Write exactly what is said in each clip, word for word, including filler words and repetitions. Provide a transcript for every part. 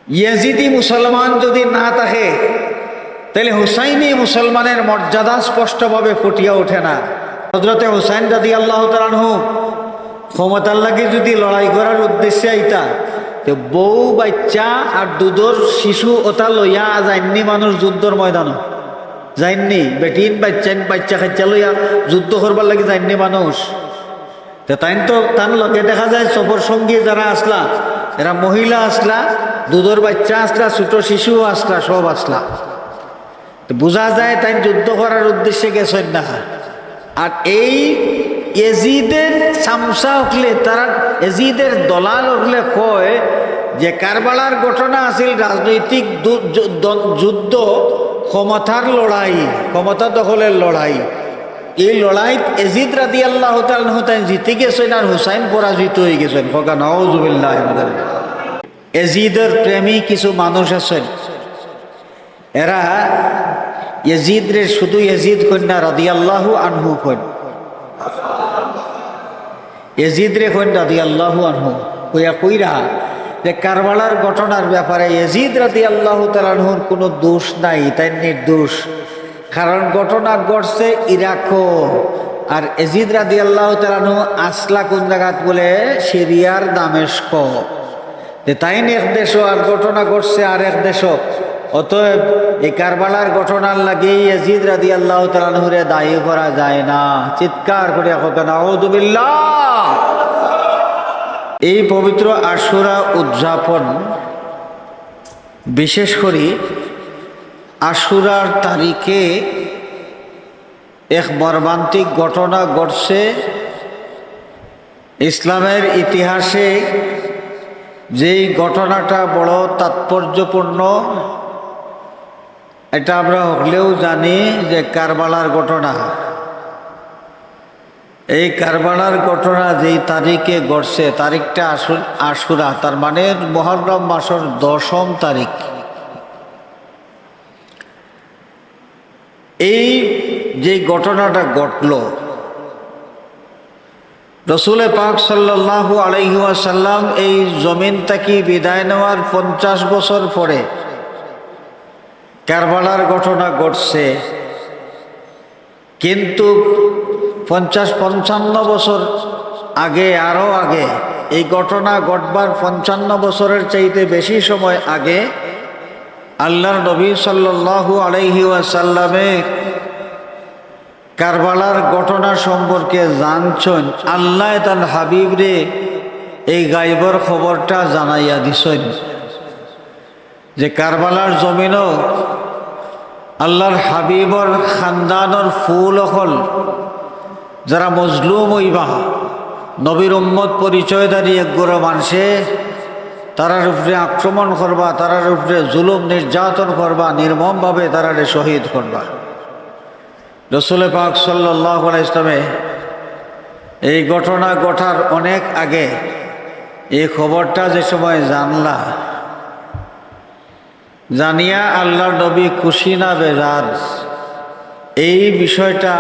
ইয়াজিদি মুসলমান যদি না থাকে, তাহলে হুসাইনি মুসলমানের মর্যাদা স্পষ্টভাবে ফুটিয়া ওঠে না। হযরতে হুসাইন রাদিয়াল্লাহু তাআলা আনহু ক্ষমতার লাগি যদি লড়াই করার উদ্দেশ্যে আইতা, তে বউ, বাচ্চা আর দুধর শিশু ওটা লইয়া যাইননি মানুষ যুদ্ধর ময়দানো? যাইননি? বেটিন, বাচ্চাইন, বাচ্চা কাচ্চা লইয়া যুদ্ধ করবার লাগি যাইননি মানুষ? তে তাইন তো, তান লগে দেখা যায় সফর সঙ্গী যারা আসলা, এরা মহিলা আসলা, দুধর বাচ্চা আসলা, ছোট শিশুও আসলা, সব আসলা। তো বুঝা যায় তাইন যুদ্ধ করার উদ্দেশ্যে গেছইন না। আর এই এজিদের চামচা অকলে, তারা এজিদের দলাল অকলে কয় যে কারবালার ঘটনা আছিল রাজনৈতিক দু-, যু-, দ্বন-, যুদ্ধ, ক্ষমতার লড়াই, ক্ষমতা দখলের লড়াই। এই লড়াইত এজিদ রাদিয়াল্লাহু তাআলা আনহু তাইন জিতি গেছইন আর হুসাইন পরাজিত অই গেছইন। কউক্কা নাউজুবিল্লাহ। এজিদর প্রেমী কিছু মানুষ আছইন, এরা এজিদরে শুধু এজিদ কইন না, রাদিয়াল্লাহু আনহু কইন। এজিদরে কইন রাদিয়াল্লাহু আনহু। কইয়া কইরা যে কারবালার ঘটনার ব্যাপারে এজিদ রাদিয়াল্লাহু তাআলা আনহুর কোনো দোষ নাই, তাইন নির্দোষ। কারণ ঘটনা ঘটছে ইরাকো, আর এজিদ রাদিয়াল্লাহু তাআলা আনহু আসলা কোন জাগাত? বলে সিরিয়ার দামেস্ক। যে তাইন এক দেশো আর ঘটনা ঘটছে আর এক দেশো। অতএব এই কারবালার ঘটনার লাগি এজিদ রাদিয়াল্লাহু তাআলা আনহুরে দায়ী করা যায় না। চিৎকার করিয়া কউক্কা নাউজুবিল্লাহ। এই পবিত্র আশুরা উদযাপন, বিশেষ করি আশুরার তারিখে এক মর্মান্তিক ঘটনা ঘটছে। ইসলামের ইতিহাসে যেই ঘটনাটা বড় তাৎপর্যপূর্ণ, এটা আমরা হকলেউ জানি যে কারবালার ঘটনা। এই কারবালার ঘটনা যেই তারিখে ঘটছে, তারিখটা আশু-, আশুরা, তার মানে মুহররম মাসের দশম তারিখ। এই যে ঘটনাটা ঘটল, রসুলে পাক সাল্লাল্লাহু আলাইহি ওয়াসাল্লাম এই জমিন থাকি বিদায় নেওয়ার পঞ্চাশ বছর পরে কারবালার ঘটনা ঘটছে। কিন্তু পঞ্চাশ পঞ্চান্ন বছর আগে, আরও আগে, এই ঘটনা ঘটবার পঞ্চান্ন বছরের চাইতে বেশি সময় আগে আল্লাহর নবী সাল্লাল্লাহু আলাইহি ওয়াসাল্লামে কারবালার ঘটনা সম্পর্কে জানছইন। আল্লায় তান হাবিবরে এই গাইবর খবরটা জানাইয়া দিছইন যে কারবালার জমিনো আল্লাহর হাবিবর খানদানর ফুল অকল যারা মজলুম অইবা, নবীর উম্মত পরিচয়ধারী একগুলো মানষে তারার উপরে আক্রমণ করবা, তারার উপরে জুলুম নির্যাতন করবা, নির্মমভাবে তারারে শহীদ করবা। রসুলে পাক সাল্লাল্লাহু আলাইহি ওয়াসাল্লামে এই ঘটনা ঘটার অনেক আগে এই খবরটা যে সময় জানলা, জানিয়া আল্লাহর নবী খুশি না বেজার, এই বিষয়টা,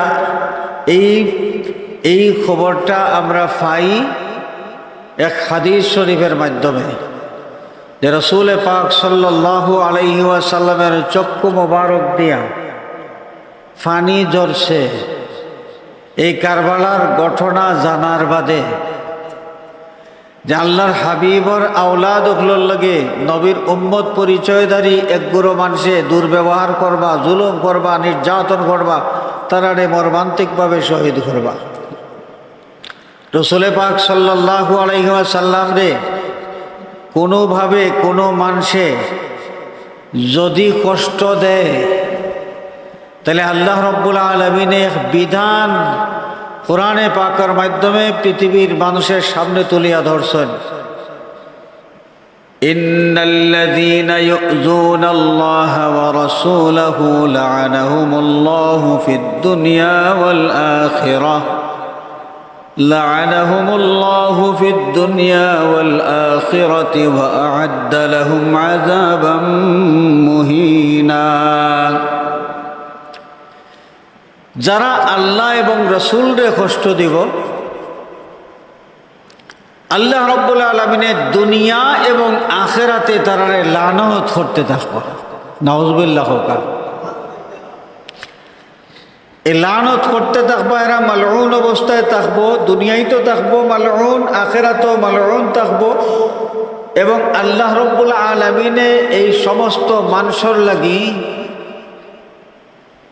এই, এই খবরটা আমরা পাই এক হাদিস শরীফের মাধ্যমে, যে রসুলে পাক সাল্লাল্লাহু আলাইহি ওয়াসাল্লামের চক্ষু মোবারক দিয়া পানি ঝরছে এই কারবালার ঘটনা জানার বাদে, যে আল্লাহর হাবিবর আওলাদ অকলর লগে নবীর উম্মত পরিচয়ধারী একগুলো মানষে দুর্ব্যবহার করবা, জুলুম করবা, নির্যাতন করবা, তারারে মর্মান্তিকভাবে শহীদ করবা। রসুলে পাক সাল্লাল্লাহু আলাইহি ওয়াসাল্লামরে কোনোভাবে কোনো মানষে যদি কষ্ট দেয়, তাহলে আল্লাহ রব্বুল আলামিনে এক বিধান কোরআনে পাকের মাধ্যমে পৃথিবীর মানুষের সামনে তুলিয়া ধরছইন। إن الذين يؤذون الله ورسوله لعنهم الله في الدنيا والآخرة لعنهم الله في الدنيا والآخرة وأعد لهم عذابا مهينا। যারা আল্লাহ এবং রসুলরে কষ্ট দিব, আল্লাহ রব্বুল আলামিনে দুনিয়া এবং আখেরাতে তারারে লানত করতে থাকবা। নাউজুবিল্লাহ কউক্কা। এই লানত করতে থাকবা, এরা মালউন অবস্থায় থাকবো, দুনিয়াইতো থাকবো মালউন, আখেরাতও মালউন থাকবো। এবং আল্লাহ রব্বুল আলামিনে এই সমস্ত মানষর লাগি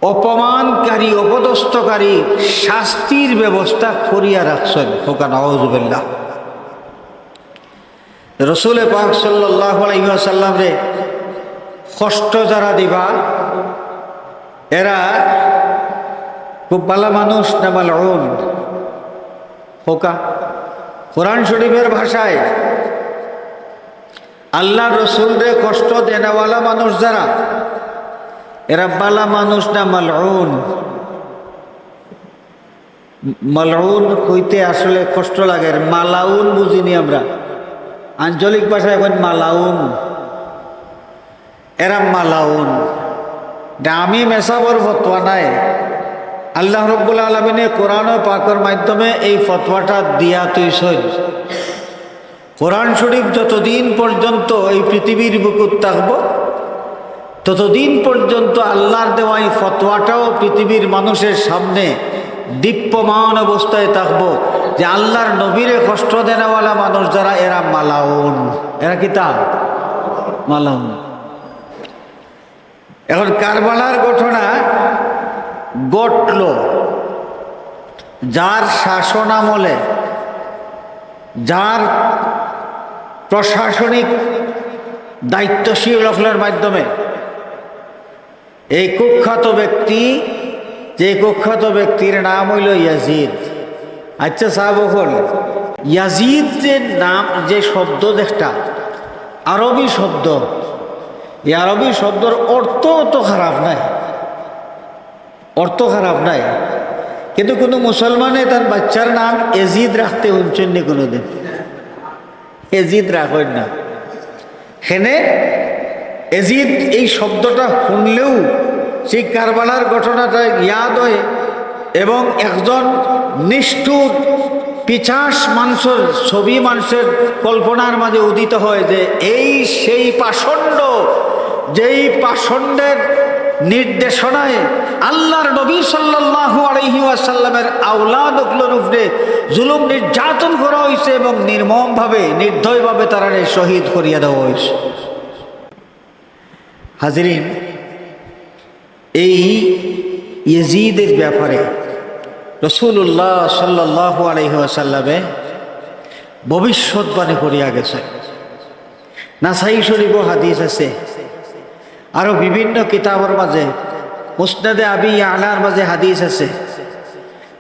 অপমানকারী, অপদস্থকারী শাস্তির ব্যবস্থা করিয়া রাখছইন। কউক্কা নাউজুবিল্লাহ। রসুলে পাক সাল্লাল্লাহু আলাইহি ওয়াসাল্লামরে কষ্ট যারা দিবা, এরা খুব ভালা মানুষ না মালউন? কউক্কা। কোরআন শরীফের ভাষায় আল্লাহর রসুলরে কষ্ট দেনেওয়ালা মানুষ যারা, এরা ভালা মানুষ না মালউন? মালউন কইতে আসলে কষ্ট লাগের, মালাউন বুঝিনি আমরা। আঞ্চলিক ভাষায় কইন মালাউন। এরা মালাউন। ইটা আমি মেসাবর ফতোয়া নায়, আল্লাহ রব্বুল আলামিনে কোরআন পাকর মাধ্যমে এই ফতোয়াটা দিয়া থইছইন। কোরআন শরীফ যতদিন পর্যন্ত এই পৃথিবীর বুকুত থাকবো, ততদিন পর্যন্ত আল্লাহর দেওয়া এই ফতোয়াটাও পৃথিবীর মানুষের সামনে দীপ্যমান অবস্থায় থাকবো যে আল্লাহর নবীরে কষ্ট দেনেওয়ালা মানুষ যারা, এরা মালাউন। এরা কিতা? মালাউন। এখন কারবালার ঘটনা ঘটলো, যার শাসন আমলে, যার প্রশাসনিক দায়িত্বশীল অকলর মাধ্যমে এই কুখ্যাত ব্যক্তি, যে কুখ্যাত ব্যক্তির নাম অইলো ইয়াজিদ। আচ্ছা সাব অকল, ইয়াজিদ যে নাম, যে শব্দ, একটা আরবি শব্দ, এই আরবি শব্দর অর্থ অত খারাপ নায়, অর্থ খারাপ নায়, কিন্তু কুনু মুসলমানে তার বাচ্চার নাম এজিদ রাখতে হুনছইন নি কুনুদিন? এজিদ রাখইন না। হেনে এজিদ এই শব্দটা হুনলেউ সেই কারবালার ঘটনাটা ইয়াদ অয় এবং একজন নিষ্ঠুর পিশাচ মানষর ছবি মানষর কল্পনার মাঝে উদিত হয় যে এই সেই পাষণ্ড, যেই পাষণ্ডের নির্দেশনায় আল্লাহর নবী সাল্লাল্লাহু আলাইহি ওয়াসাল্লামের আওলাদ অকলর উপরে জুলুম নির্যাতন করা অইছে এবং নির্মমভাবে, নির্দয়ভাবে তারারে শহীদ করিয়া দেওয়া অইছে। হাজিরিন, এই ইয়াজিদের ব্যাপারে রাসূলুল্লাহ সাল্লাল্লাহু আলাইহি ওয়াসাল্লামে ভবিষ্যৎবাণী করিয়া গেছইন। নাসাই শরীফও হাদিস আছে, আরো বিভিন্ন কিতাবর মাঝে, মুসনাদে আবি ইয়ালার মাঝে হাদিস আছে,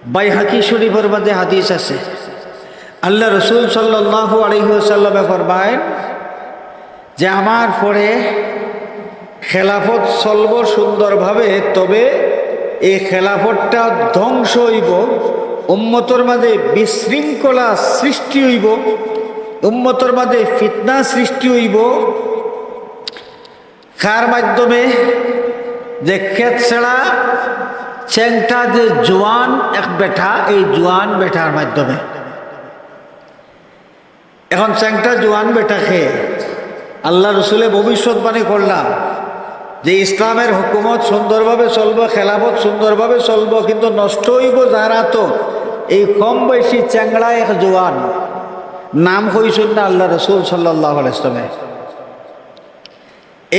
বাইহাকি শরীফর মাঝে হাদিস আছে। আল্লাহ রসুল সাল্লাল্লাহু আলাইহি ওয়াসাল্লামে ফরমাইন যে, "আমার পরে খেলাফত চলবো সুন্দরভাবে, তবে এই খেলাফতটা ধ্বংস অইবো, উম্মতর মাঝে বিশৃঙ্খলা সৃষ্টি অইবো, উম্মতর মাঝে ফিতনা সৃষ্টি অইবো।" কার মাধ্যমে? যে খেত ছেড়া চেংটা যে জোয়ান এক বেটা, এই জোয়ান বেটার মাধ্যমে। এখন চেংটা জোয়ান বেটা কে? আল্লাহ রসুলে ভবিষ্যৎবাণী করলা যে ইসলামের হুকুমত সুন্দরভাবে চলবো, খেলাফত সুন্দরভাবে চলবো, কিন্তু নষ্ট অইবো যারা, তো এই কম বয়সী চেংড়া এক জোয়ান, নাম কইছইন না আল্লাহ রসুল সাল্লাল্লাহু আলাইহি ওয়াসাল্লামে।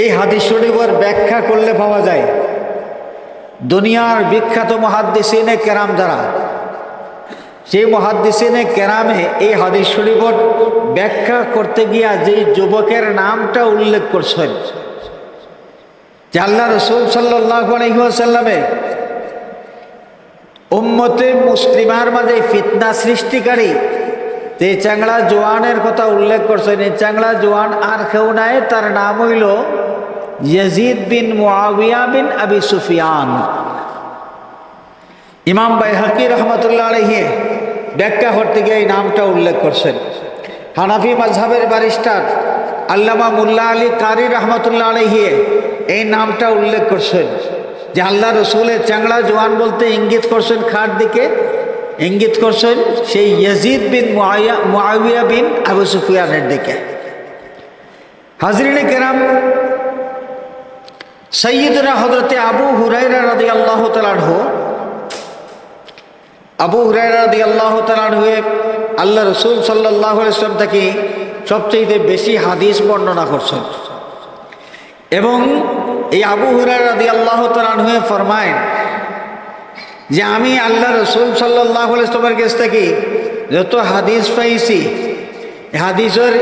এই হাদিস শরীফর ব্যাখ্যা করলে পাওয়া যায়, দুনিয়ার বিখ্যাত মুহাদ্দিসিনে কেরাম যারা, সেই মুহাদ্দিসিনে কেরামে এই হাদিস শরীফর ব্যাখ্যা করতে গিয়া যেই যুবকের নামটা উল্লেখ করছইন, যে আল্লাহ রসুল সাল্লাল্লাহু আলাইহি ওয়াসাল্লামে উম্মতে মুসলিমার মাঝে ফিতনা সৃষ্টিকারী যে চেংড়া জোয়ানের কথা উল্লেখ করছইন, এই চেংড়া জোয়ান আর কেউ নায়, তার নাম অইলো ইয়াজিদ বিন মুআবিয়া বিন আবি সুফিয়ান। ইমাম বাইহাকি রহমতুল্লাহ আলাইহি ব্যাখ্যা করতে গিয়া এই নামটা উল্লেখ করছইন। হানাফি মাযহাবের ব্যারিস্টার আল্লামা মুল্লা আলী কারি রহমতুল্লাহ আলাইহি এই নামটা উল্লেখ করছইন যে আল্লাহ রসুলে চেংড়া জোয়ান বলতে ইঙ্গিত করছইন কার দিকে? ইঙ্গিত করছেন সেই ইয়াজিদ বিন মুআইয়া-, মুআবিয়া বিন আবু সুফিয়ানের দিকে। হাজিরিনে কেরাম, সাইয়্যিদুনা হযরতে আবু হুরায়রা রাদিয়াল্লাহু তাআলা আনহু, আবু হুরায়রা রাদিয়াল্লাহু তাআলা আনহুয়ে আল্লাহ রসুল সাল্লাল্লাহু আলাইহি ওয়াসাল্লাম থাকি সবচেয়ে বেশি হাদিস বর্ণনা করছেন। এবং এই আবু হুরায়রা রাদিয়াল্লাহু তাআলা আনহুয়ে ফরমায় যে, "আমি আল্লাহ রসুল সাল্লাল্লাহু আলাইহি ওয়াসাল্লামের কাছ থাকি যত হাদিস পাইছি, হাদিসর,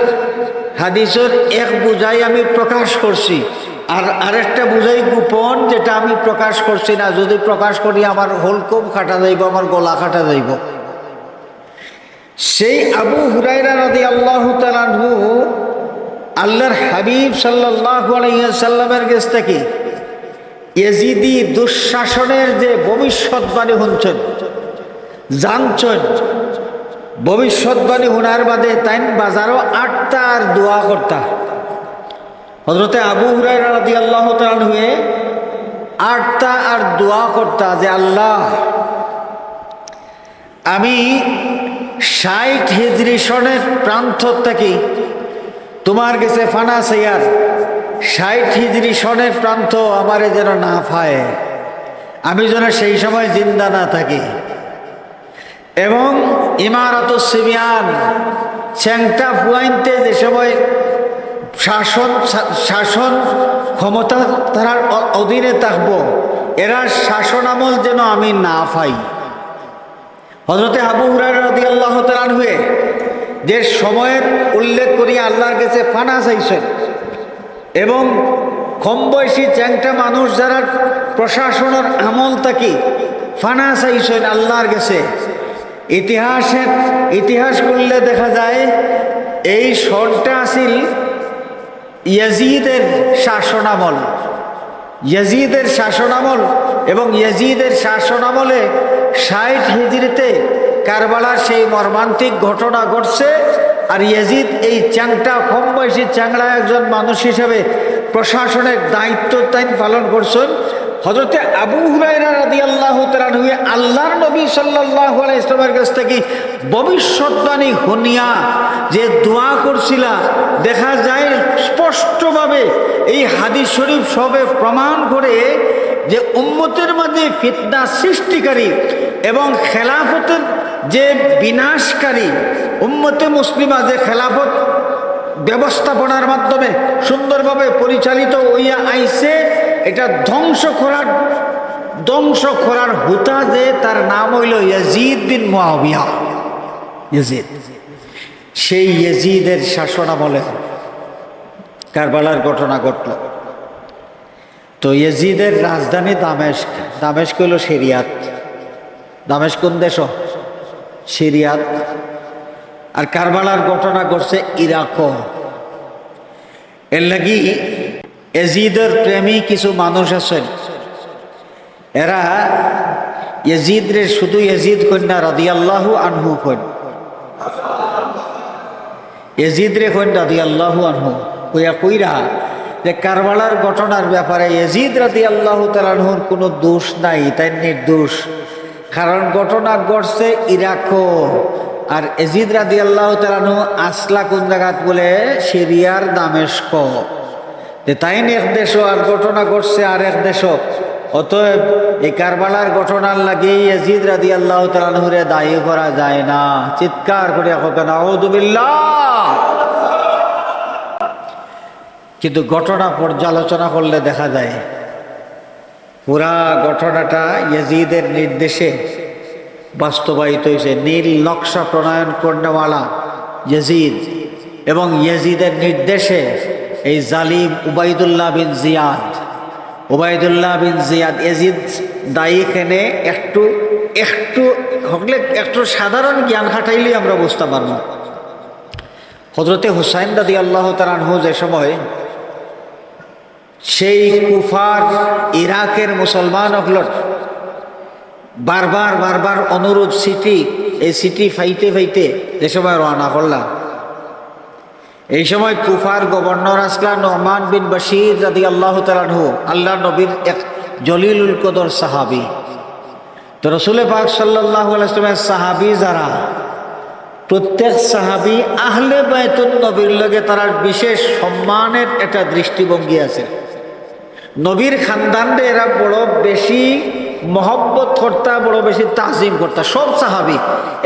হাদিসর এক বুঝাই আমি প্রকাশ করছি, আর আরেকটা বুঝাই গোপন, যেটা আমি প্রকাশ করছি না। যদি প্রকাশ করি, আমার হলকুম কাটা যাইব, আমার গলা কাটা যাইব।" সেই আবু হুরায়রা রাদিয়াল্লাহু তাআলা আনহু আল্লাহর হাবিব সাল্লাল্লাহু আলাইহি ওয়াসাল্লামের কাছ থাকি ইয়াজিদি দুঃশাসনের যে ভবিষ্যৎবাণী হুনছেন, জানছেন, ভবিষ্যৎবাণী হুনার বাদে তাইন বাজারো আটতা আর দোয়া করতা। হযরতে আবু হুরায়রা রাদিয়াল্লাহু তাআলা আনহুয়ে আটতা আর দোয়া করতা যে, "আল্লাহ, আমি ষাইট হিজরি সনের প্রান্ত থাকি তোমার কাছে ফানা চাইয়ার, ষাইট হিজরি সনের প্রান্ত আমারে যেন না পায়, আমি যেন সেই সময় জিন্দা না থাকি।" এবং ইমারাতুস সিবিয়ান, চেংটা ফুয়াইন্তে যে সময় শাসন, শা-, শাসন ক্ষমতা তারার অ-, অধীনে থাকবো, এরার শাসন আমল যেন আমি না পাই। হযরতে আবু হুরায়রা রাদিয়াল্লাহু তাআলা আনহুয়ে যে সময়ের উল্লেখ করি আল্লাহর কাছে ফানা চাইছেন, এবং কম বয়সী চেংটা মানুষ যারা প্রশাসনের আমল থাকি ফানা চাইছেন আল্লাহর কাছে, ইতিহাসের, ইতিহাস খুললে দেখা যায় এই সনটা আছিল ইয়াজিদের শাসনামল। ইয়াজিদের শাসনামল, এবং ইয়াজিদের শাসনামলে ষাইট হিজরিতে কারবালার সেই মর্মান্তিক ঘটনা ঘটছে। আর ইয়াজিদ এই চ্যাংটা, কম বয়সী চ্যাংড়া একজন মানুষ হিসেবে প্রশাসনের দায়িত্ব তাইন পালন করছেন। হযরতে আবু হুরায়রা রাদিয়াল্লাহু তাআলা আনহু আল্লাহর নবী সাল্লাল্লাহু আলাইহি ওয়াসাল্লামের কাছ থাকি ভবিষ্যৎবাণী হুনিয়া যে দোয়া করছিলা, দেখা যায় স্পষ্টভাবে এই হাদিস শরীফ সবে প্রমাণ করে যে উম্মতের মাঝে ফিতনা সৃষ্টিকারী এবং খেলাফতের যে বিনাশকারী, উম্মতে মুসলিমা যে খেলাফত ব্যবস্থাপনার মাধ্যমে সুন্দরভাবে পরিচালিত হইয়া আইছে, এটা ধ্বংস করার, ধ্বংস করার হুতা যে, তার নাম হইল ইয়াজিদ বিন মুয়াবিয়া। ইয়াজিদ, সেই ইয়াজিদের শাসনামলে কারবালার ঘটনা ঘটল। তো ইয়াজিদের রাজধানী দামেস্ক। দামেস্ক হইল সিরিয়াত। দামেস্ক কোন দেশ? সিরিয়াত। আর কারবালার ঘটনা ঘটছে ইরাকও। এর লাগি ইয়াজিদের প্রেমী কিছু মানুষ আছেন, এরা ইয়াজিদরে শুধু ইয়াজিদ কইন্না, রাদিয়াল্লাহু আনহু কইন। ইয়াজিদরে কইন রাদিয়াল্লাহু আনহু। কইয়া কইরা যে কারবালার ঘটনার ব্যাপারে ইয়াজিদ রাদিয়াল্লাহু তাআলা আনহুর কোনো দোষ নাই, তাই নির্দোষ। কারণ ঘটনা ঘটছে ইরাকো, আর ইয়াজিদ রাদিয়াল্লাহু তাআলা আনহু আসলা কোন জাগাত? বলে সিরিয়ার দামেস্ক। যে তাইন এক দেশো আর ঘটনা ঘটছে আর এক দেশো। অতএব এই কারবালার ঘটনার লাগি ইয়াজিদ রাদিয়াল্লাহু তাআলা আনহুরে দায়ী করা যায় না। চিৎকার করিয়া কইন, "আউযুবিল্লাহ।" কিন্তু ঘটনা পর্যালোচনা করলে দেখা যায় পুরা ঘটনাটা ইয়াজিদের নির্দেশে বাস্তবায়িত হয়েছে। নীল নকশা প্রণয়ন করনেওয়ালা ইয়াজিদ এবং ইয়াজিদের নির্দেশে এই জালিম Ubaidullah bin Ziyad, Ubaidullah bin Ziyad, Yazid দায়ী কেনে একটু, একটু হকলে একটু সাধারণ জ্ঞান খাটাইলেই আমরা বুঝতে পারবো। হযরতে হুসাইন রাদিয়াল্লাহু তাআলা আনহু যে সময় সেই কুফার ইরাকের মুসলমান অকলর বারবার বারবার অনুরোধ চিঠি, এই চিঠি পাইতে পাইতে যে সময় রওনা করলা, এই সময় কুফার গভর্নর আসলা নুমান বিন বশির রাদিয়াল্লাহু তাআলা আনহু, আল্লাহর নবীর এক জলিলুল কদর সাহাবী। তো রসুলে পাক সাল্লাল্লাহু আলাইহি ওয়াসাল্লামের সাহাবী যারা, প্রত্যেক সাহাবী আহলে বায়তুন নবীর লগে তারার বিশেষ সম্মানের একটা দৃষ্টিভঙ্গি আছে। নবীর খানদানরে এরা বড় বেশি মহব্বত করতা, বড় বেশি তাজিম করতা। সব সাহাবী,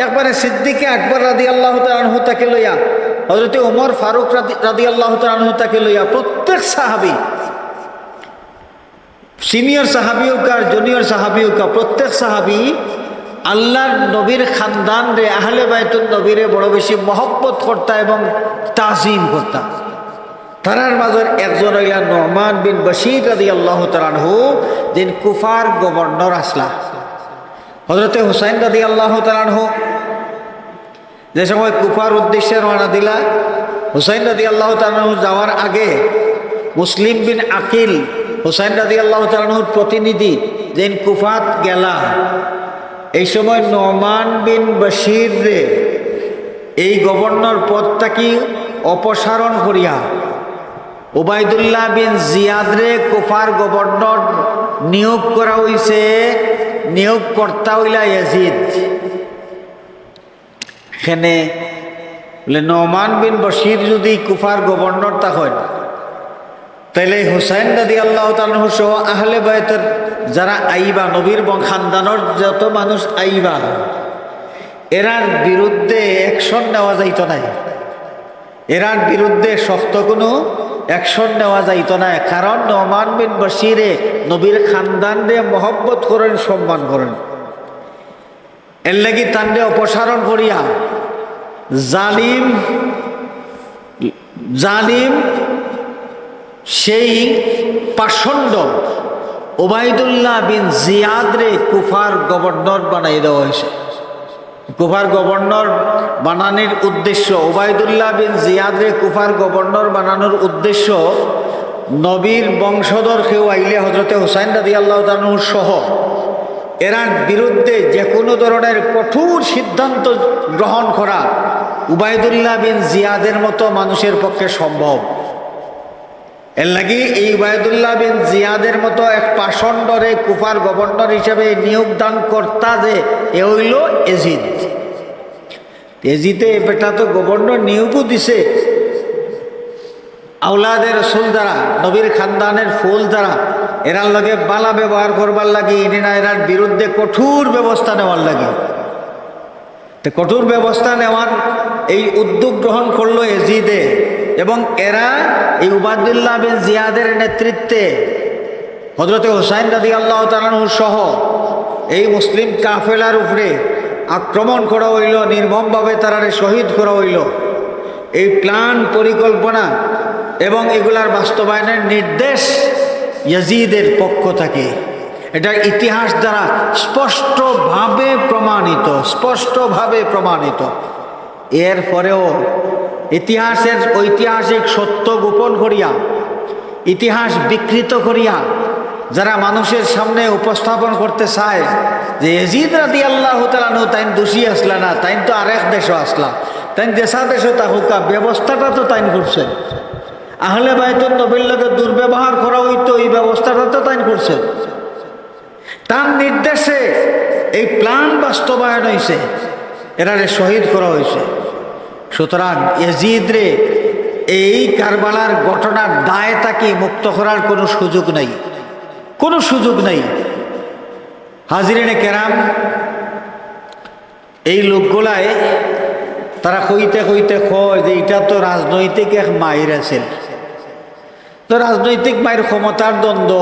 একবারে সিদ্দিকে আকবর রাদিয়াল্লাহু তাআলা আনহু তাকে লইয়া, হযরতে ওমর ফারুক রাদি-, রাদিয়াল্লাহু তাআলা আনহু তাকে লইয়া প্রত্যেক সাহাবী, সিনিয়র সাহাবী হোক আর জুনিয়র সাহাবী হোক, প্রত্যেক সাহাবী আল্লাহর নবীর খানদানরে, আহলে বায়তুন নবীরে বড় বেশি মহব্বত করতা এবং তাজিম করতা। তারার মাঝর একজন অইলা নোমান বিন বশির রাদিয়াল্লাহু তাআলা আনহু, যিন কুফার গভর্নর আছলা। হযরতে হুসাইন রাদিয়াল্লাহু তাআলা আনহু যে সময় কুফার উদ্দেশ্যে রওনা দিলা, হুসাইন রাদিয়াল্লাহু তাআলা আনহু যাওয়ার আগে মুসলিম বিন আকিল, হুসাইন রাদিয়াল্লাহু তাআলা আনহুর প্রতিনিধি, যেইন কুফাত গেলা, এই সময় নোমান বিন বশিররে এই গভর্নর পদ থাকি অপসারণ করিয়া উবাইদুল্লাহ বিন জিয়াদরে কুফার গভর্নর নিয়োগ করা অইছে। নিয়োগকর্তা অইলা ইয়াজিদ। কেনে বুলে, নোমান বিন বশির যুদি কুফার গভর্নর থাকইন, তাইলে হুসাইন রাদিয়াল্লাহু তাআলা আনহু সহ আহলে বায়তর যারা আইবা, নবীর বং-, খানদানর যত মানুষ আইবা, এরার বিরুদ্ধে action নেওয়া যাইতো নায়। এরার বিরুদ্ধে শক্ত কুনু action নেওয়া যাইতো নায়, কারণ নোমান বিন বশিরে নবীর খানদানরে মহব্বত করইন, সম্মান করইন। এরলাগি তানরে অপসারণ করিয়া জালিম, জালিম সেই পাষণ্ড উবাইদুল্লাহ বিন জিয়াদরে কুফার গভর্নর বানাই দেওয়া অইছে। কুফার গভর্নর বানানির উদ্দেশ্য, উবাইদুল্লাহ বিন জিয়াদরে কুফার গভর্নর বানানোর উদ্দেশ্য, নবীর বংশধর কেউ আইলে হযরতে হুসাইন রাদিয়াল্লাহু তাআলা আনহু সহ এরার বিরুদ্ধে যে কোনো ধরনের কঠোর সিদ্ধান্ত গ্রহণ করা উবাইদুল্লাহ বিন জিয়াদের মতো মানুষের পক্ষে সম্ভব। এরলাগি এই উবাইদুল্লাহ বিন জিয়াদের মতো এক পাষণ্ডরে কুফার গভর্নর হিসেবে নিয়োগ দান করতা যে, এ অইলো এজিদ। এজিদে এ বেটা তো গভর্নর নিয়োগও দিছে, আওলাদে রসুল যারা, নবীর খানদানের ফুল যারা, এরার লগে বালা ব্যবহার করবার লাগি, ইনি না এরার বিরুদ্ধে কঠোর ব্যবস্থা নেওয়ার লাগি। তো কঠোর ব্যবস্থা নেওয়ার এই উদ্যোগ গ্রহণ করলো এজিদে, এবং এরা এই উবাইদুল্লাহ বিন জিয়াদের নেতৃত্বে হযরতে হুসাইন রাদিয়াল্লাহু তাআলা আনহু সহ এই মুসলিম কাফেলার উপরে আক্রমণ করা অইলো, নির্মমভাবে তারারে শহীদ করা অইলো। এই plan, পরিকল্পনা এবং এগুলার বাস্তবায়নের নির্দেশ ইয়াজিদের পক্ষ থাকি। এটা ইতিহাস দ্বারা স্পষ্টভাবে প্রমাণিত, স্পষ্টভাবে প্রমাণিত। এরপরেও ইতিহাসের ঐতিহাসিক সত্য গোপন করিয়া, ইতিহাস বিকৃত করিয়া যারা মানুষের সামনে উপস্থাপন করতে চায় যে এজিদ রাদিয়াল্লাহু তাআলা আনহু তাইন দোষী আছলা না, তাইন তো আরেক দেশো আছলা, তাইন যেছা দেশো থাকউক্কা, ব্যবস্থাটা তো তাইন করছইন। আহলে বায়তুন নবীর লগে দুর্ব্যবহার করা অইতো, এই ব্যবস্থাটা তো তাইন করছইন। তার নির্দেশে এই plan বাস্তবায়ন অইছে, এরারে শহীদ করা অইছে। সুতরাং এজিদরে এই কারবালার ঘটনার দায় থাকি মুক্ত করার কোনো সুযোগ নাই, কোনো সুযোগ নাই। হাজিরিনে কেরাম, এই লোকগুলায় তারা কইতে কইতে কয় যে ইটা তো রাজনৈতিক এক মাইর আছিল। তো রাজনৈতিক মাইর, ক্ষমতার দ্বন্দ্ব,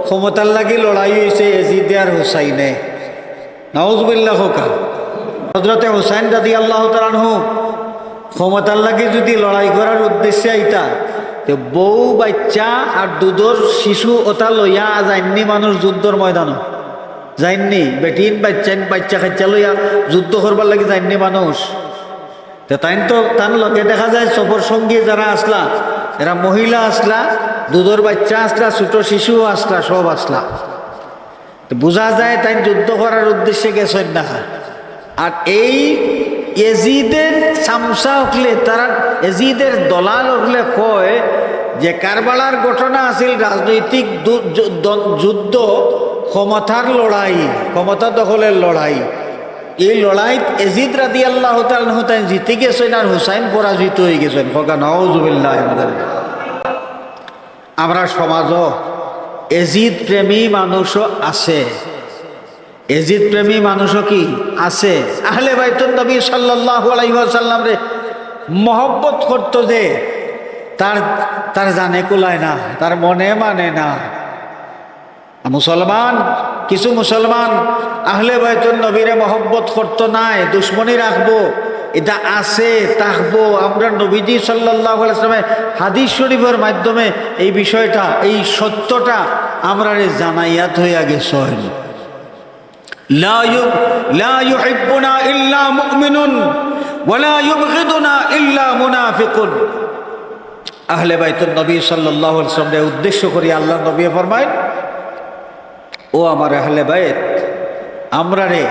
ক্ষমতার লাগি লড়াই অইছে এজিদে আর হুসাইনে। নাউজুবিল্লাহ কউক্কা। হযরতে হুসাইন রাদিয়াল্লাহু তাআলা আনহু ক্ষমতার লাগি যুদি লড়াই করার উদ্দেশ্যে আইতা, তে বউ, বাইচ্চা আর দুধর শিশু অতা লইয়া যাইননি মানুষ যুদ্ধর ময়দানো? যাইননি? বেটিন বাইচ্চাইন, বাইচ্চা কাইচ্চা লইয়া যুদ্ধ করবার লাগি যাইননি মানুষ? তে তাইন তো, তান লগে দেখা যায় সফর সঙ্গী যারা আছলা, এরা মহিলা আছলা, দুধর বাইচ্চা আছলা, ছোট শিশুও আছলা, সব আছলা। তো বুঝা যায় তাইন যুদ্ধ করার উদ্দেশ্যে গেছইন না। আর এই এজিদের চামচা অকলে, তারা এজিদের দলাল অকলে কয় যে কারবালার ঘটনা আছিল রাজনৈতিক দু-, যু-, দ্বন-, যুদ্ধ, ক্ষমতার লড়াই, ক্ষমতা দখলের লড়াই। এই লড়াইত এজিদ রাদিয়াল্লাহু তাআলা আনহু তাইন জিতি গেছইন আর হুসাইন পরাজিত অইগেছইন। কউক্কা নাউজুবিল্লাহ। আমরার সমাজো এজিদ প্রেমী মানুষও আছে। এজিদ প্রেমী মানুষও কি আছে? আহলে বাইতুন নবী সাল্লাল্লাহু আলাইহি ওয়াসাল্লামরে মহব্বত করতো যে, তার, তার জানে কুলায় না, তার মনে মানে না। মুসলমান, কিছু মুসলমান আহলে বাইতুন নবীরে মহব্বত করতো নায়, দুশমনি রাখবো, ইটা আছে, থাকবো। আমরার নবীজি সাল্লাল্লাহু আলাইহি ওয়াসাল্লামে হাদিস শরীফের মাধ্যমে এই বিষয়টা, এই সত্যটা আমরারে জানাইয়া থইয়া গেছইন। লা ইউ-, লা ইউহিব্বুনা ইল্লা মুমিনুন, ওয়া লা ইউবগিদুনা ইল্লা মুনাফিকুন। আহলে বাইতুন নবী সাল্লাল্লাহু আলাইহি ওয়াসাল্লামরে উদ্দেশ্য করি আল্লাহর নবী ফরমাইন, "ও আমার আহলে বাইত, আমরারে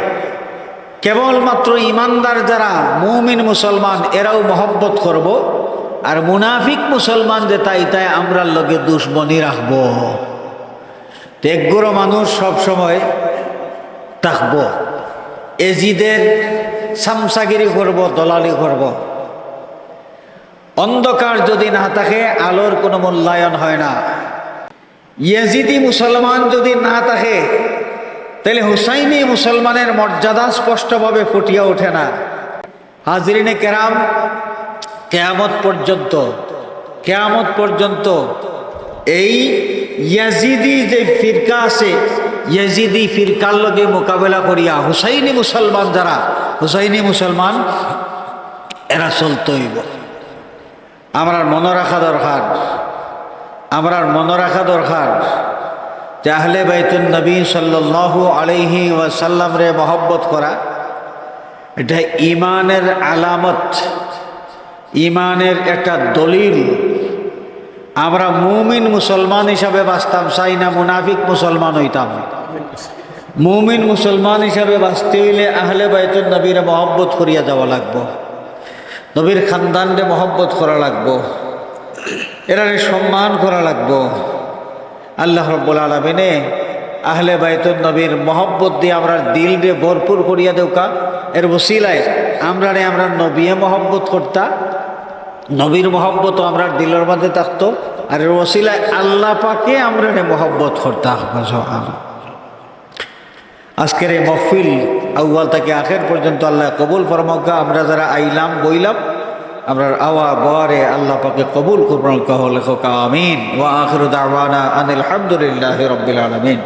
কেবলমাত্র ইমানদার যারা মুমিন মুসলমান, এরাউ মহব্বত করবো, আর মুনাফিক মুসলমান যেতা, ইতায় আমরার লগে দুশমনি রাখবো।" তে একগুরু মানুষ সব সময় থাকবো, এজিদের সামসাগিরি করবো, দলালি করবো। অন্ধকার যদি না থাকে, আলোর কোনো মূল্যায়ন হয় না। ইয়াজিদি মুসলমান যদি না থাকে, তাহলে হুসাইনি মুসলমানের মর্যাদা স্পষ্টভাবে ফুটিয়া ওঠে না। হাজিরিনে কেরাম, কিয়ামত পর্যন্ত, কিয়ামত পর্যন্ত এই ইয়াজিদি যে ফিরকা আছে, ইয়াজিদি ফিরকার লগে মোকাবেলা করিয়া হুসাইনি মুসলমান যারা, হুসাইনি মুসলমান, এরা চলতে অইবো। আমরার মনো রাখা দরকার, আমরার মনো রাখা দরকার যে আহলে বাইতুন নবী সাল্লাল্লাহু আলাইহি ওয়াসাল্লামরে মহব্বত করা, এটা ইমানের আলামত, ইমানের একটা দলিল। আমরা মুমিন মুসলমান হিসাবে বাঁচতাম চাই না, মুনাফিক মুসলমান অইতাম। মুমিন মুসলমান হিসাবে বাঁচতে অইলে আহলে বাইতুন নবীরে মহব্বত করিয়া যাওয়া লাগবো, নবীর খানদানরে মহব্বত করা লাগবো, এরারে সম্মান করা লাগবো। আল্লাহ রব্বুল আলামিনে আহলে বাইতুন নবীর মহব্বত দিয়া আমরার দিলরে ভরপুর করিয়া দেউক্কা। এর ওসিলায় আমরারে আমরার নবীয়ে মহব্বত করতা, নবীর মহব্বত আমরার দিলর মাঝে থাকতো, আর এর ওসিলায় আল্লাহ পাকে আমরারে মহব্বত করতা। সুবহানাল্লাহ। আজকের এই মহফিল আউয়াল থাকি আখের পর্যন্ত আল্লাহ কবুল ফরমাউক্কা। আমরা যারা আইলাম, বইলাম, আমরার আওয়া বওয়ারে আল্লাহ পাকে কবুল করুক্কা, হকলে কউক্কা আমিন। ওয়া আখিরু দাওয়ানা আনিল হামদুলিল্লাহি রাব্বিল আলামিন।